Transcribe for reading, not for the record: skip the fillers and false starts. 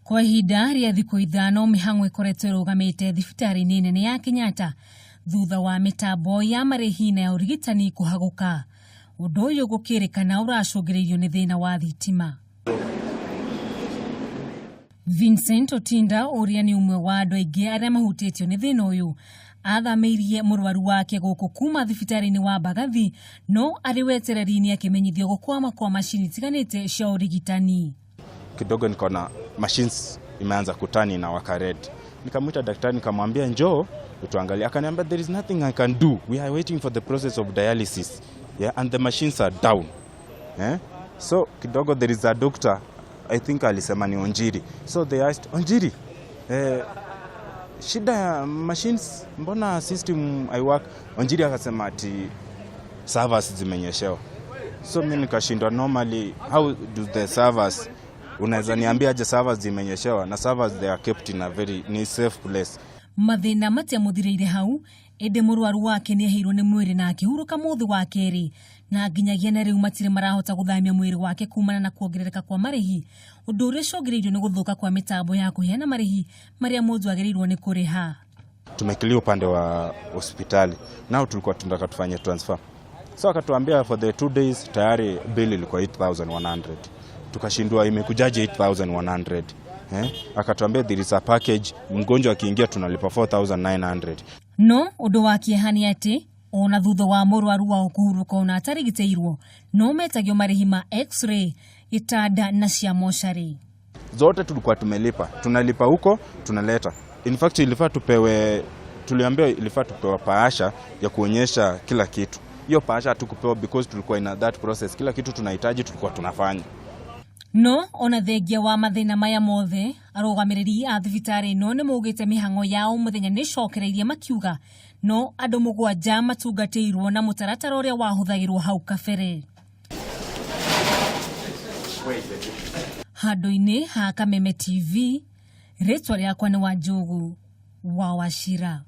Kwa ihinda rĩa thikũ ithano mĩhang'o ĩkoretwo ĩrũgamĩte thibitarĩ-inĩ nene ya Kenyatta thutha wa mĩtambo ya marĩhi na ya ũrigitani kũhagũka. Ũndũ ũyũ gũkĩrĩkana ũracũngĩrĩirio nĩ thĩna wa thitima. Vincent Otinda ũrĩa nĩ ũmwe wa andũ aingĩ arĩa mahutĩtio nĩ thĩna ũyũ athamĩirie mũrwaru wake gũkũ kuma thibitarĩ-inĩ wa Mbagathi no arĩ wetereri-inĩ akĩmenyithio gũkwama kwa macini itiganĩte cia ũrigitani. Kidogo nikaona machines imeanza kutani na waka red. Nikamwita daktari nikamwambia njoo utuangalie. Akaniambia there is nothing I can do. We are waiting for the process of dialysis. Yeah, and the machines are down. Eh? So kidogo there is a doctor I think alisema ni Onjiri. So they asked Onjiri, eh, shida ya machines mbona system haiwork? Onjiri akasema ati servers zimenyeshewa. So mi nikashindwa, normally how do the servers, unaweza niambia aje servers zimenyeshewa na servers they are kept in a very ni safe place. Mathĩna matiamũthirĩire hau ĩndĩ mũrwaru wake nĩ eheirwo nĩ mwĩrĩ na akĩhurũka mũthĩ wa kerĩ na nginyagia na rĩu matirĩ marahota gũthamia mwĩrĩ wake kumana na kuongerereka kwa marĩhi ũndũ ũrĩa ũcũngĩrĩirio nĩ gũthũka kwa mĩtambo ya kũheana marĩhi marĩa mũndũ agĩrĩirwo nĩ kũrĩha. Tumeclear upande wa hospitali nao tulikuwa tunataka tufanye transfer, so akatuambia for the 2 days tayari bill ilikuwa 8100. Tukashindwa imekujaje 8100, eh? Akatuambia there is a package, mgonjwa akiingia tunalipa 4900. No ũndũ wa kĩeha nĩ atĩ ona thutha wa mũrwaru wao kũhurũka ona atarigitĩirwo no metagio marĩhi ma x-ray, gĩtanda na cia mocarĩ. Zote tulikuwa tumelipa, tunalipa huko tunaleta. In fact ilifaa tupewe, tuliambiwa ilifaa tupewe bahasha ya kuonyesha kila kitu. Hiyo bahasha hatukupewa because tulikuwa in that process, kila kitu tunahitaji tulikuwa tunafanya. No ona thengia wa mathĩna maya mothe arũgamĩrĩri a thibitarĩ ĩno nĩ maugĩte mĩhang'o ya o mũthenya nĩ ĩcokereirie makiuga no andũ mũgwanja matungatĩirwo na mũtaratara ũrĩa wahũthagĩrwo hau kabere. Handũ-inĩ ha Kameme TV, rĩtwa rĩakwa nĩ Wanjũgũ wa Wachira.